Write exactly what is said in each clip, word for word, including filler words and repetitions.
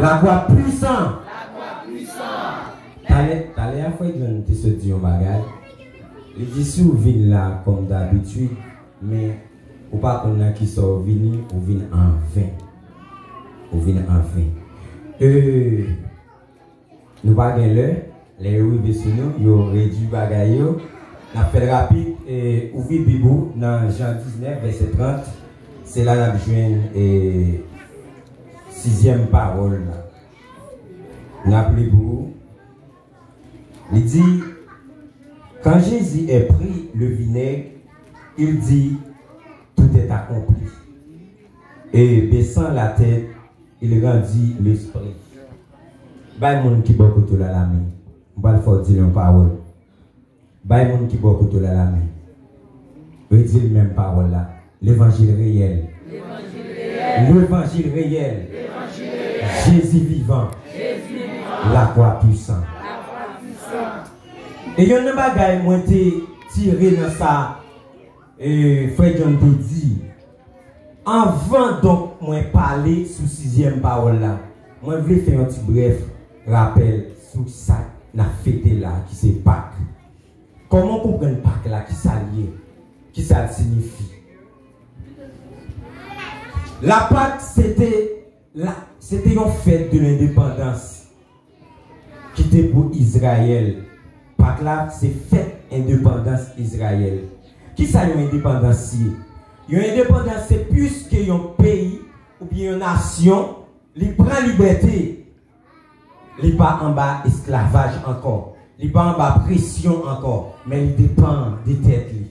Lakwa pwisan. Talè, talè a, frè John te sot di yon bagay. Li di, si w vin la kòm dabitid, men ou pa konn nan kisa w vini, ou vin anven. Ou vin anven. E, nou pa gen lè. Lè yo rive sou nou, yo redui bagay yo. N ap fè l rapid. E, ouvri Bib ou nan Jan diznèf, vèsè trant. Se la n ap jwenn, e, sizyèm pawòl la. N ap li pou ou. Li di, quand Jésus ait pris le vinaigre, il dit, tout est accompli. Et baissant la tête, il rendit l'esprit. Bay moun ki bò kote w la lamen. M pral fè w di l yon pawòl. Bay moun ki bò kote w la lamen. Redi l menm pawòl la. Levanjil reyèl. Levanjil reyèl. Jezi vivan. Lakwa pwisan. E yonn nan bagay mwen te tire nan sa, e, frè John te di, anvan donk mwen pale sou sizyèm pawòl la, mwen vle fè yon ti brèf rapèl sou sa n ap fete la, ki se Pak. Kòman w konprann Pak la? Kisa l ye? Kisa l siyifi? Lapak, se te, la, se te yon fèt de lendepandans ki te pou Izrayèl. Pak la, se fèt endepandans Izrayèl. Kisa yon endepandans ye? Yon endepandans, se plis ke yon peyi oubyen yon nasyon, li pran libète. Li pa anba esklavaj ankò. Li pa anba presyon ankò. Men li depann de tèt li.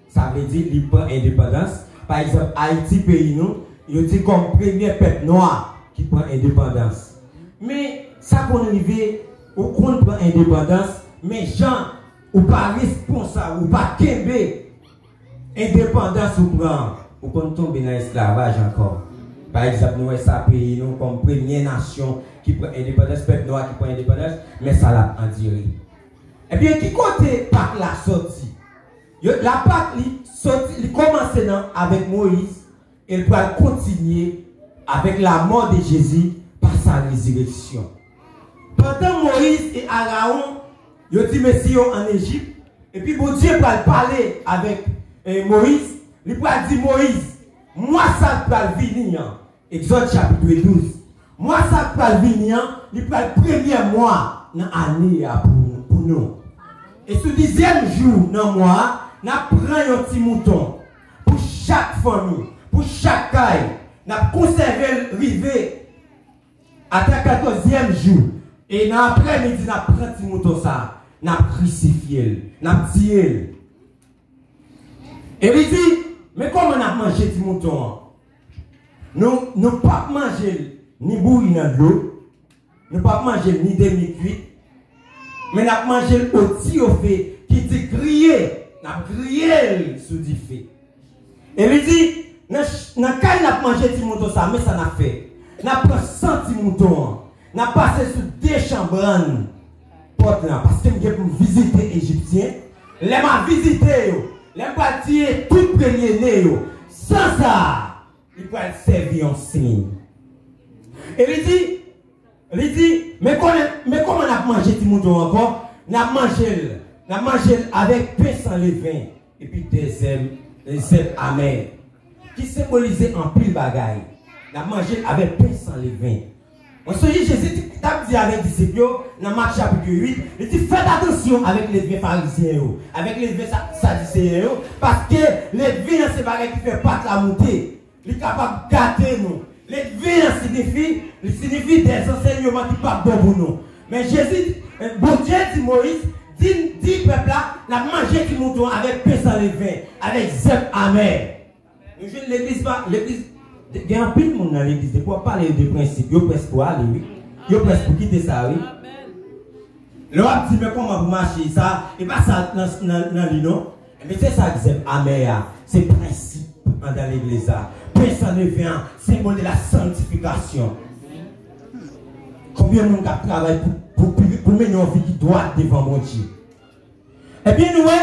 Sa vle di li pran endepandans. Pa egzanp, Ayiti, peyi nou, yo di kòm premye pèp nwa ki pran endepandans. Men sa konn rive, ou konn pran endepandans, men jan ou pa responsab, ou pa kenbe endepandans ou pran, ou konn tonbe nan esklavaj ankò. Pa egzanp, nou wè sa peyi nou kòm premye nasyon ki pran endepandans, pèp nwa ki pran endepandans, men sa l ap andire. Ebyen, ki kote Pak la soti? Yo, Lapak li soti, li kòmanse nan, avèk Moyiz, e l pral kontinye avec la mort de Jésus par sa résurrection. Pandan Moyiz e Arawon, yo di mesye yo ann Ejip, epi Bondye pral pale avèk, eh, Moyiz, li pral di Moyiz, mwa sa k pral vini an, Egzòd chapit douz, mwa sa k pral vini an, li pral premyè mwa nan ane a pou, pou nou. E sou dizyèm jou nan mwa a, n ap pran yon ti mouton pou chak fanmi, pou chak kay. N ap konsève l rive ata katòzyèm jou. E nan aprèmidi, n ap pran ti mouton sa a, n ap krisifye l, n ap tiye l. E li di, men kòman n ap manje ti mouton an? Nou, nou p ap manje l ni bouyi nan dlo, nou p ap manje l ni demi kuit, men n ap manje l o dife ki di griye, n ap griye l sou dife. E li di, nan, ch- nan kay n ap manje ti mouton sa, men sa n ap fè. N ap pran san ti mouton an, n ap pase sou dechanbrann pòt lan, paske m gen pou m vizite Ejipsyen. Lè m a vizite yo, lè m pral tiye tout premye ne yo, san sa a, li pral sèvi yon siy. E li di, li di, men konnen, men kòman n ap manje ti mouton an ankò? N ap manje l, n ap manje l avèk pen san leven, epi de zèb, zèb amè, ki senbolize anpil bagay. N ap manje l avèk pen san leven. Mwen sonje Jezi t ap di avèk disip yo nan Mak chapit uit, li di, fèt atansyon avèk ledven farizyen yo, avèk ledven sa- sadiseyen yo, paske ledven an se bagay ki fè Pak la moute. Li kapab gate nou. Ledven an siyifi, li siyifi dèzansèyman ki p ap bon pou nou. Men Jezi, eh, Bondye di Moyiz, di, di pèp la, n ap manje ti mouton avèk pen san leven, avèk zèb amè. Nou jwenn legliz pa, legliz, gen anpil moun nan legliz, depi w ap pale yo de prensip, yo prèske pou ale, wi. Yo prèske pou kite sa, wi. Lè w ap di, men kòman pou mache sa, e pa sa nan, nan, nan li, non. Men se sa k zèb amè a, se prensip anndan legliz la. Pen san leven an, symbole de la sanctification. Konbyen moun k ap travay pou, pou, pou, pou mennen yon vi ki dwat devan Bondye? Ebyen, nou wè,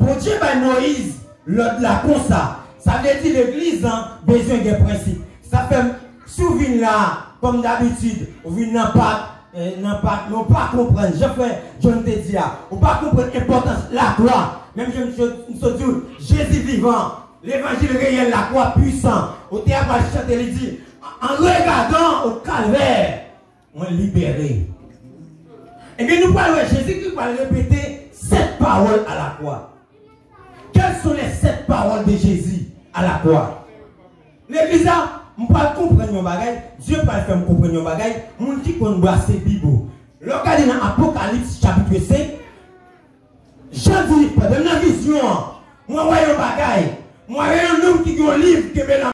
Bondye bay Moyiz lòd la konsa. Sa vle di legliz lan bezwen gen prensip. Sa fè, si w vin la, Kòm dabitid, ou vin nan Pak, eh, nan Pak, men ou pa konprann, jan frè John te di a, ou pa konprann enpòtans lakwa. Menm jan m sot di w, Jezi vivan, levanjil reyèl, lakwa pwisan. Otè a pral chante, li di, an regadan o Kalvè, mwen libere. Ebyen, nou pral wè Jezikri pral repete sèt pawòl a lakwa. Quelles sont les sept paroles de Jésus à la croix? Legliz la, m pral konprann yon bagay, Dye pral fè m konprann yon bagay, moun ki konn brase Bib ou. Lè w gade nan Apokalips chapit senk, Jan di, pandan m nan vizyon an, mwen wè yon bagay. Mwen wè yon nonm ki gen yon liv kenbe nan